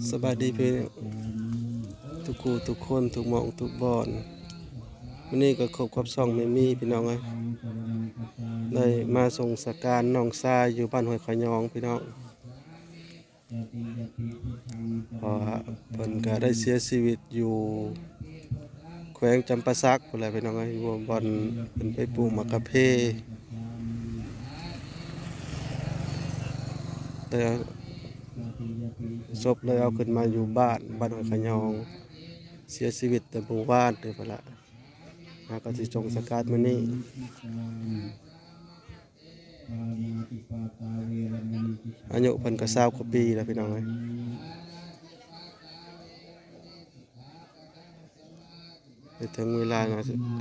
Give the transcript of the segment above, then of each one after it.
ສະບາຍດີພີ່ນ້ອງທຸກຄູ່ທຸກຄົນ ທຸກໝ່ອງທຸກບ່ອນ. ມື້ນີ້ກໍພົບກັບຊ່ອງແມ່ມີ ພີ່ນ້ອງເອີຍ, ໄດ້ມາສົ່ງສະການນ້ອງຊາຍຢູ່ບ້ານຫ້ວຍຂະຍອງ ພີ່ນ້ອງ. ເພາະວ່າເພິ່ນກໍໄດ້ເສຍຊີວິດຢູ່ແຂວງຈຳປາສັກພຸ້ນແຫຼະ ພີ່ນ້ອງເອີຍ, ຢູ່ບ່ອນເພິ່ນໄປປູກໝາກກາເຟ. ແຕ່ສົບເລີຍເອົາຂຶ້ນມາຢູ່ບ້ານ ບ້ານຫ້ວຍຂະຍອງ, ເສຍຊີວິດແຕ່ມື້ວານເດີພຸ້ນລະ. ເຮົາກໍຊິສົ່ງສະການມື້ນີ້. ອາຍຸເພິ່ນກໍຊາວກວ່າປີແລ້ວ ພີ່ນ້ອງເອີຍ. ໄດ້ເຖິງເວລາ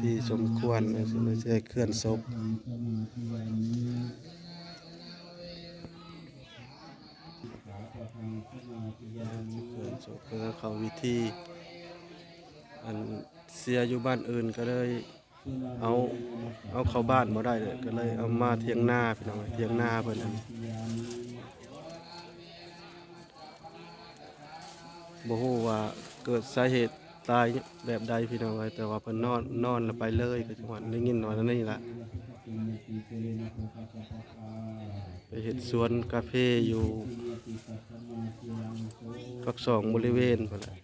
ທີ່ສົມຄວນ ທີ່ຈະເຄື່ອນສົບ. ເພື່ອເຂົ້າພິທີ ອັນເສຍຢູ່ບ້ານອື່ນກໍເລີຍ ເອົາ ເອົາເຂົ້າບ້ານບໍ່ໄດ້ ກໍເລີຍເອົາມາຖຽງນາ ພີ່ນ້ອງເອີຍ, ຖຽງນາເພິ່ນຫັ້ນ. ບໍ່ຮູ້ວ່າເກີດສາເຫດຕາຍແບບໃດ ພີ່ນ້ອງເອີຍ, ແຕ່ວ່າເພິ່ນນອນ ນອນແລ້ວໄປເລີຍ ກໍຈັ່ງວ່າໄດ້ຍິນວ່າແນວນີ້ລະ. ໄປເຮັດສວນກາເຟຢູ່ປາກຊ່ອງບໍລິເວນພຸ້ນແຫຼະ.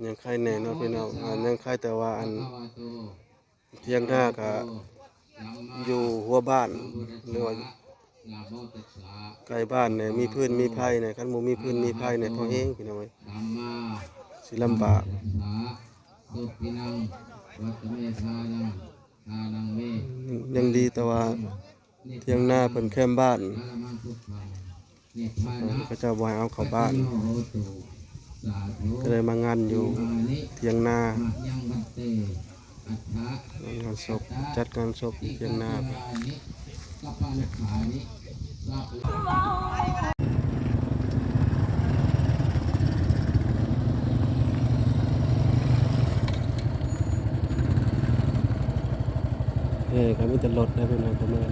ຍັງໄຄແດ່ເນາະ ພີ່ນ້ອງ, ອາ ຍັງໄຄ ແຕ່ວ່າອັນຖຽງນາກະຢູ່ຫົວບ້ານ ຫຼືວ່າໃກ້ບ້ານແດ່, ມີຟືນມີໄຟແດ່. ຄັນບໍ່ມີຟືນມີໄຟແດ່ ພໍແຮງ ພີ່ນ້ອງເອີຍ, ຊິລຳບາກ. ຍັງດີແຕ່ວ່າ ຖຽງນາເພິ່ນແຄມບ້ານ, ເຂົາເຈົ້າບໍ່ໃຫ້ເອົາເຂົ້າບ້ານ, ກໍເລີຍມາງານຢູ່ຖຽງນາ, ງານສົບ, ຈັດງານສົບຢູ່ຖຽງນາ. ເອີ ກໍມີແຕ່ລົດໄດ້ເພິ່ນວ່າປະເມີນ.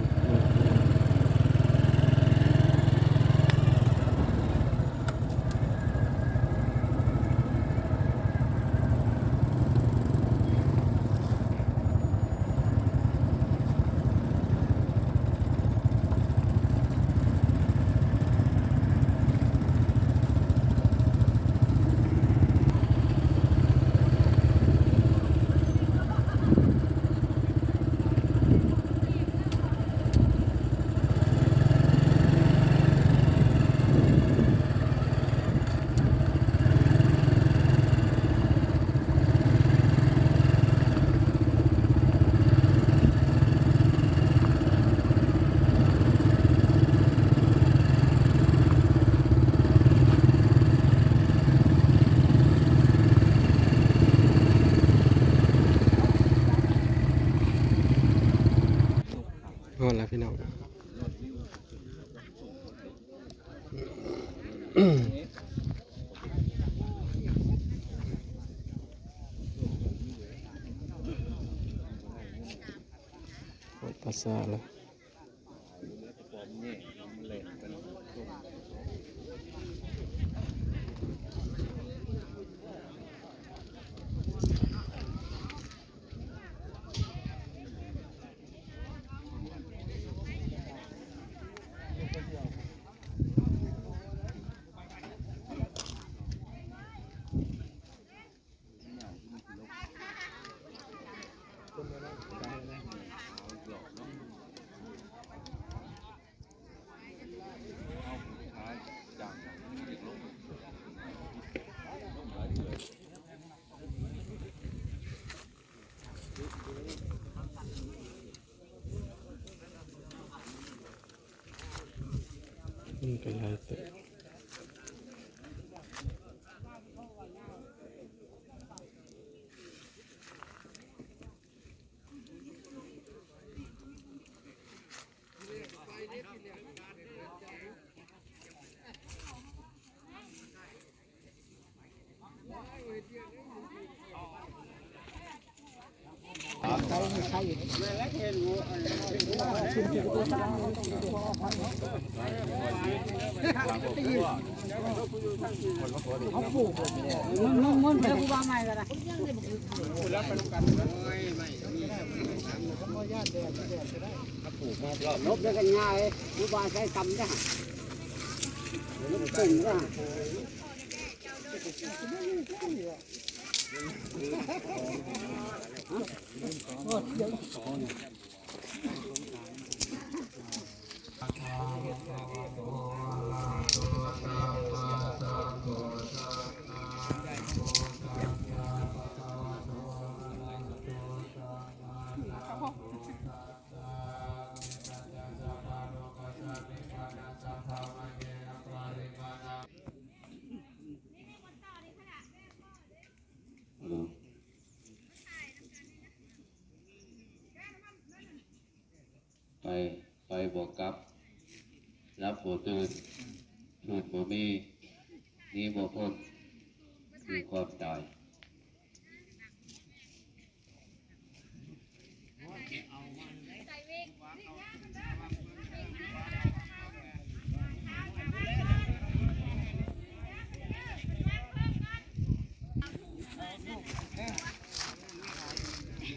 ຮອດແລ້ວພີ່ນ້ອງ. ປາສາດລະ. ມັນກໍຫຼາຍເຕີບ. ເອົາ ลบแล้วกันง่าย ผู้บ่าวใช้กำนะ ลบตึงนะ ไป ไปบ่กลับ หลับบ่ตื่น คืนบ่มี หนีบ่พ้น คือความตาย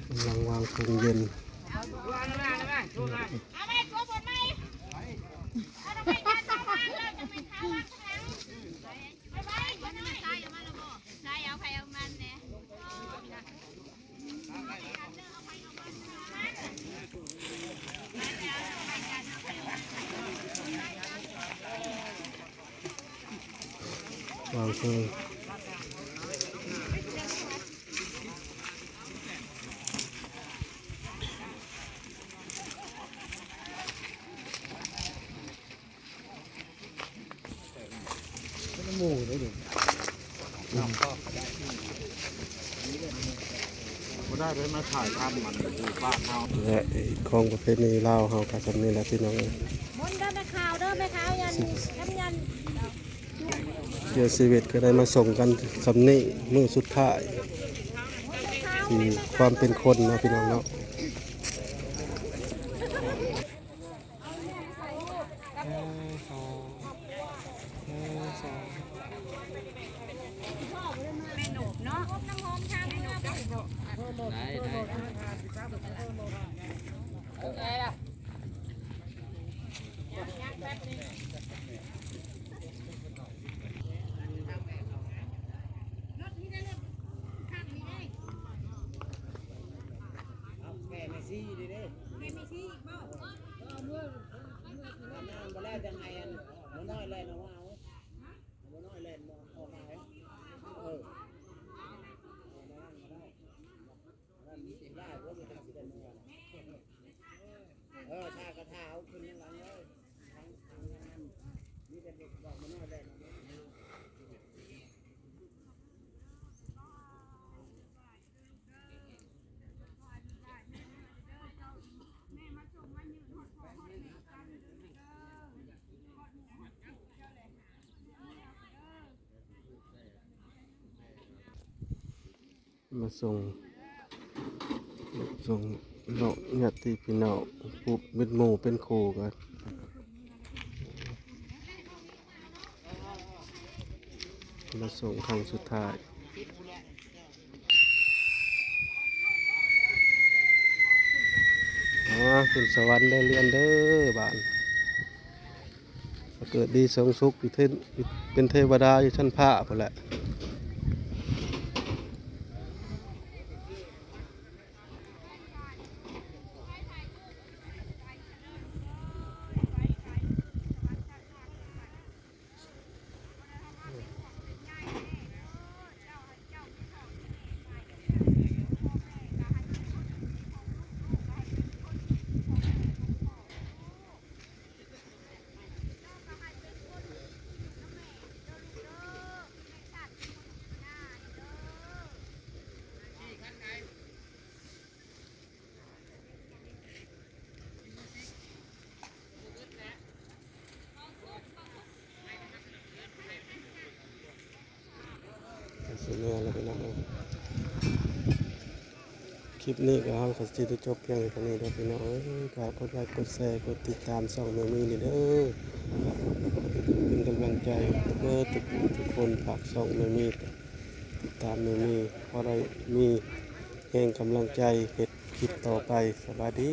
กำลังวางถุงเย็น วางเทิง หมู่เด้อ บ่ได้ไปมาถ่ายทำมันอยู่บ้านเฮา และของประเพณีลาวเฮาก็ส่ำนี้แหละพี่น้องเอ้ย มนต์เด้อแม่ขาวเด้อ แม่ขาวยัน ยัน ยัน เสียชีวิตก็ได้มาส่งกันส่ำนี้ มื้อสุดท้าย ที่ความเป็นคนนะพี่น้องเนาะ หนึ่ง สอง หนึ่ง สอง ได้ ได้ แม่ไม่ซี่ดิเด้ แม่ไม่ซี่อีกบ่ บ่แล้วจังไงอัน บ่น้อยแล่นออกมาเอา บ่น้อยแล่นออกมาเอา เออ เออ ถ้ากระทาเอาขึ้นหลังเลย มีแต่เด็กบอกมาน้อยแล่นออกมา มาส่ง ส่งเนาะ ญาติพี่น้อง ผู้เป็นหมู่เป็นคู่กัน มาส่งครั้งสุดท้าย อ่า ขึ้นสวรรค์เด้อเรือนเด้อ บ้าน เกิดดีสงสุขอยู่เท- เป็นเทวดาอยู่ชั้นฟ้าพุ้นแหละ เจ้าก็ให้เป็นคนที่อยู่นำแม่เด้อลูกเด้อ แม่ชาติ ຄລິບນີ້ກໍເຮົາກໍຊິໄດ້ຈົບພຽງເທົ່ານີ້ເດີພີ່ນ້ອງເອີຍ. ຝາກກົດໄລກົດແຊ ກົດຕິດຕາມຊ່ອງແມ່ມີນີ້ເດີ ເປັນກຳລັງໃຈເບິດທຸກຜູ້ທຸກຄົນ. ຝາກຊ່ອງແມ່ມີ ຕິດຕາມແມ່ມີ ພໍໄດ້ມີແຮງກຳລັງໃຈເຮັດຄລິບຕໍ່ໄປ. ສະບາຍດີ.